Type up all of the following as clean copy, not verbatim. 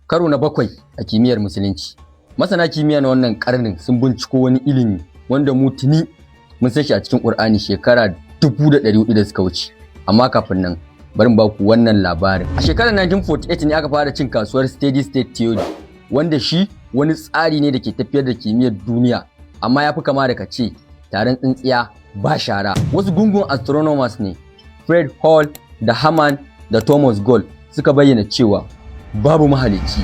Karo na bakwai a kimiyyar Musulunci. Masana kimiyya na wannan karnin sun binciko wani ilimi wanda mu tuni mun san shi a cikin Qur'ani shekara 1400 da suka wuce. Amma kafin nan, bari mu ba ku wannan labarin. A shekarar 1948 ne aka fara cin kasuwar steady state theory, wanda shi wani tsari ne da ke tafiyar da kimiyyar duniya, amma ya fi kama da ka ce taron tsintsiya ba shara. Wasu gungun astronomers ne, Fred Hoyle da Herman da Thomas Gold, suka bayyana cewa babu mahalicci,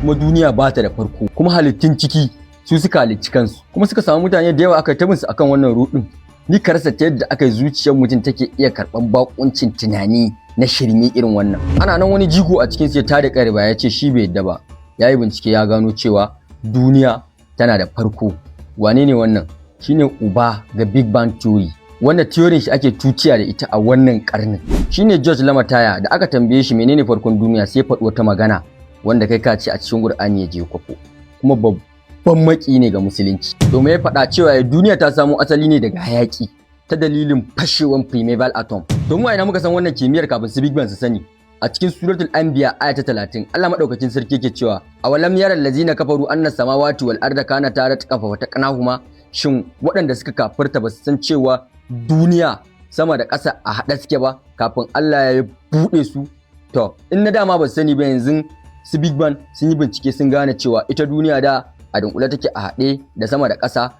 kuma duniya ba ta da farko, kuma halittun ciki su suka halicci kansu. Kuma suka samu mutane da yawa aka ta su akan wannan rudin. Ni ka rasa ta yadda aka yi zuciyar mutum take iya karɓan bakuncin tunani na shirme irin wannan. Ana nan, wani jigo a cikin sai ta da ƙarba, ya ce shi bai yadda ba, ya yi bincike ya gano cewa duniya tana da farko. Wane ne wannan? Shine uba ga Big Bang theory, wanda theory shi ake tutiya da ita a wannan karnin. Shine George Lemaitre. Da aka tambaye shi menene farkon duniya, sai faɗi wata magana wanda kai ka ce a cikin Qur'ani ya je kwafo, kuma babban maki ne ga Musulunci. Domin ya faɗa cewa duniya ta samo asali ne daga hayaki ta dalilin fashewan primeval atom. Domin a ina muka san wannan kimiyyar kafin su Big Bang su sani? A cikin Suratul Anbiya, aya ta 30, Allah madaukakin sarki yake cewa: "Awalam yaral lazina kafaru anna samawati wal arda kanata ratqan fa fataqnahuma." Shin waɗanda suka kafirta ba su san cewa duniya sama da ƙasa a haɗe suke ba kafin Allah ya buɗe su? To, in na dama ba su sani ba, yanzu su Big Bang sun yi bincike sun gane cewa ita duniya da a dunkule take, a haɗe da sama da ƙasa,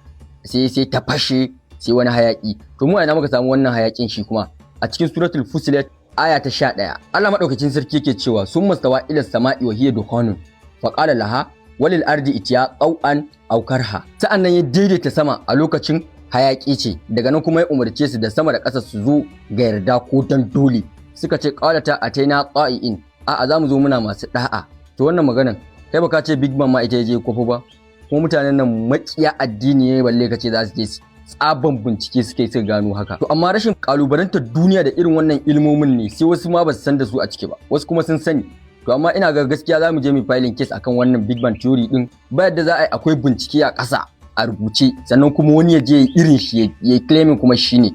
sai ta fashe, sai wani hayaki. To, mu a ina muka samu wannan hayakin shi kuma? A cikin Suratul Fusilat, aya ta 11, Allah madaukakin sarki yake cewa: "Summa stawa ila sama'i wa hiya dukhanun fa qala laha walil ardi itiya taw'an aw karha." Sa'annan ya daidaita sama, a lokacin hayaki ce. Daga nan kuma ya umarce su da sama da ƙasa su zo ga yarda ko dan dole. Suka ce: "Qalata ataina ta'i'in." A'a, za mu zo muna masu da'a. To, wannan maganan kai baka ce Big Bang ma ita je kwafo ba. Kuma mutanen nan makiya addini ne, balle ka ce za su je tsaban bincike suke suka gano haka. To, amma rashin kalubalantar duniya da irin wannan ilmomin ne sai wasu ma ba su san da su a ciki ba, wasu kuma sun sani. To, amma ina ga gaskiya za mu je mu filing case akan wannan Big Bang theory din. Ba yadda za a yi akwai bincike a ƙasa a rubuce, sannan kuma wani ya je irin shi ya yi claiming kuma shi ne.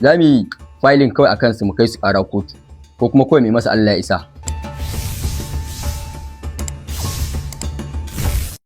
Za mu yi filing kawai akan su, mu kai su ƙara kotu, ko kuma kawai mai masa Allah ya isa.